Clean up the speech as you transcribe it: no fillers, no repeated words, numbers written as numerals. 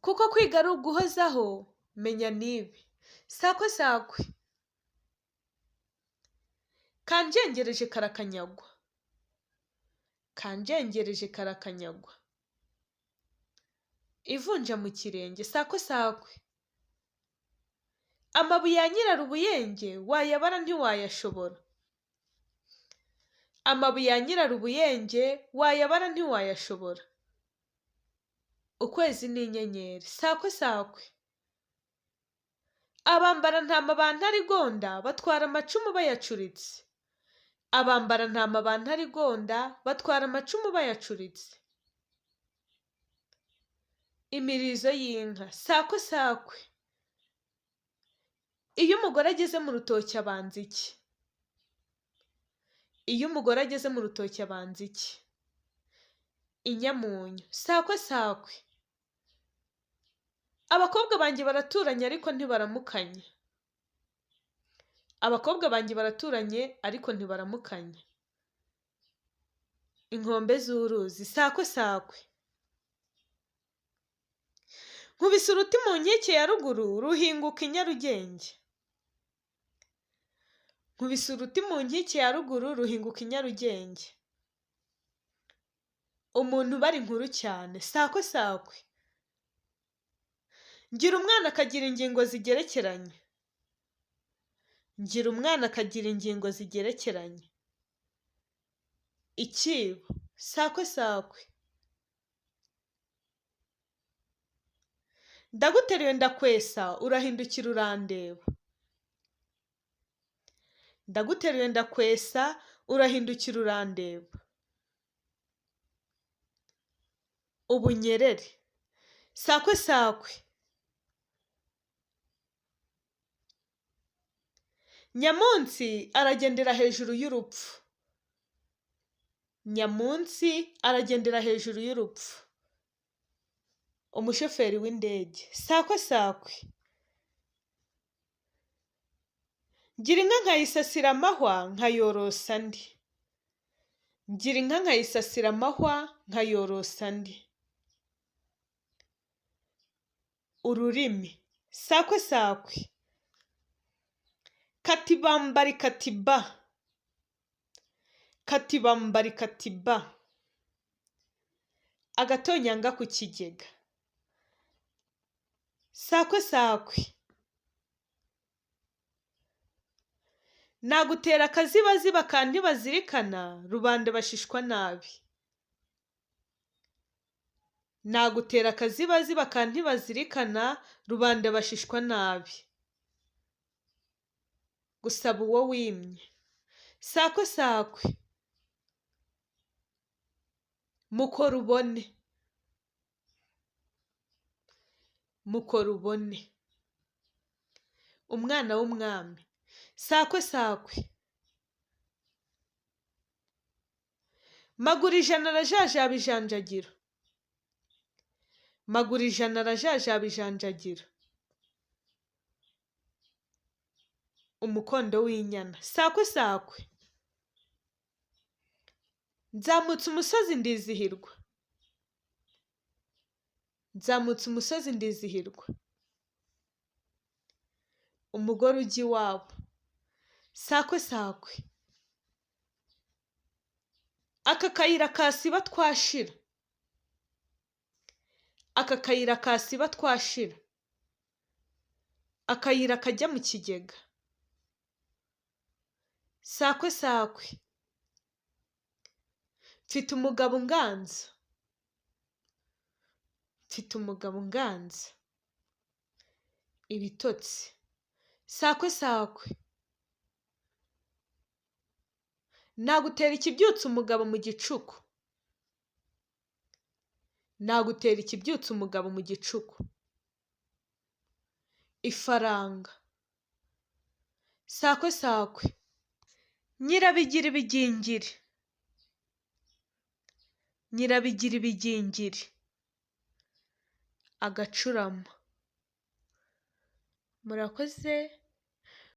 Kuko kwiga ari uguhozaho, menya n'ibi. Sakwe sakwe. Kanjengereje karakanyagwa. Kanjengereje karakanyagwa. Ivunja mu kirenge. Sakwe sakwe. Amabuye ya nyirarubuyenge wayabara ntiwayashobora. Amabuye ya nyirarubuyenge wayabara ntiwayashobora. Ukwezi n'inyenyeri. Sakwe sakwe. Abambarantama ba Ntarigonda batwara amacumu bayacuritse. Abambarantama ba Ntarigonda batwara amacumu bayacuritse. Imirizo y'inka. Sakwe sakwe. Iyo umugore ageze mu rutoki abanza iki? Iyo umugore ageze mu rutoki abanza iki? Inyamunyo. Sakwe sakwe. Abakobwa banjye baraturanye ariko ntibaramukanya. Abakobwa banjye baraturanye ariko ntibaramukanya. Inkombe z'uruzi. Sakwe sakwe. Nkubise uruti mu nkike ya ruguru ruhinguka i Nyarugenge. Nkubise uruti mu nkike ya ruguru ruhinguka i Nyarugenge. Umuntu ubara inkuru cyane. Sakwe sakwe. Ngira umwana akagira ingingo zigerekeranye. Ngira umwana akagira ingingo zigerekeranye. Icyibo. Sakwe sakwe. Ndaguteruye ndakwesa urahindukira urandeba. Ndaguteruye ndakwesa urahindukira urandeba. Ubunyerere. Sakwe sakwe. Nyamunsi aragendera hejuru y'urupfu. Nyamunsi aragendera hejuru y'urupfu. Umushoferi w'indege. Sakwe sakwe. Ngira inka nkayisasira amahwa nkayorosa andi. Ngira inka nkayisasira amahwa nkayorosa andi. Ururimi. Sakwe sakwe. Katibambari katiba. Katibambari katiba. Agatonyanga ku kigega. Sakwe sakwe. Nagutera akazibaziba ka ntibazirikana, rubanda bashishwa nabi. Nagutera akazibaziba ka ntibazirikana, rubanda bashishwa nabi. Gusaba uwo wimye. Sakwe sakwe. Mukore ubone. Mukore ubone. Umwana w'umwami. Sakwe sakwe. Maguru ijana arajajaba ijanjagiro. Maguru ijana arajajaba ijanjagiro. Umukondo w'inyana. Sakwe sakwe. Nzamutse umusozi ndizihirwa. Nzamutse umusozi ndizihirwa. Umugore ujya iwabo. Sakwe sakwe. Aka kayira kasiba twashira. Aka kayira kasiba twashira. Akayira kajya mu kigega. Sakwe sakwe. Mfite umugabo unganza. Mfite umugabo unganza. Ibitotsi. Sakwe sakwe. Nagutera ikibyutsa umugabo mu gicuku. Nagutera ikibyutsa umugabo mu gicuku. Ifaranga. Sakwe sakwe. Nyirabigira ibigingiri. Nyirabigira ibigingiri. Agacurama. Murakoze.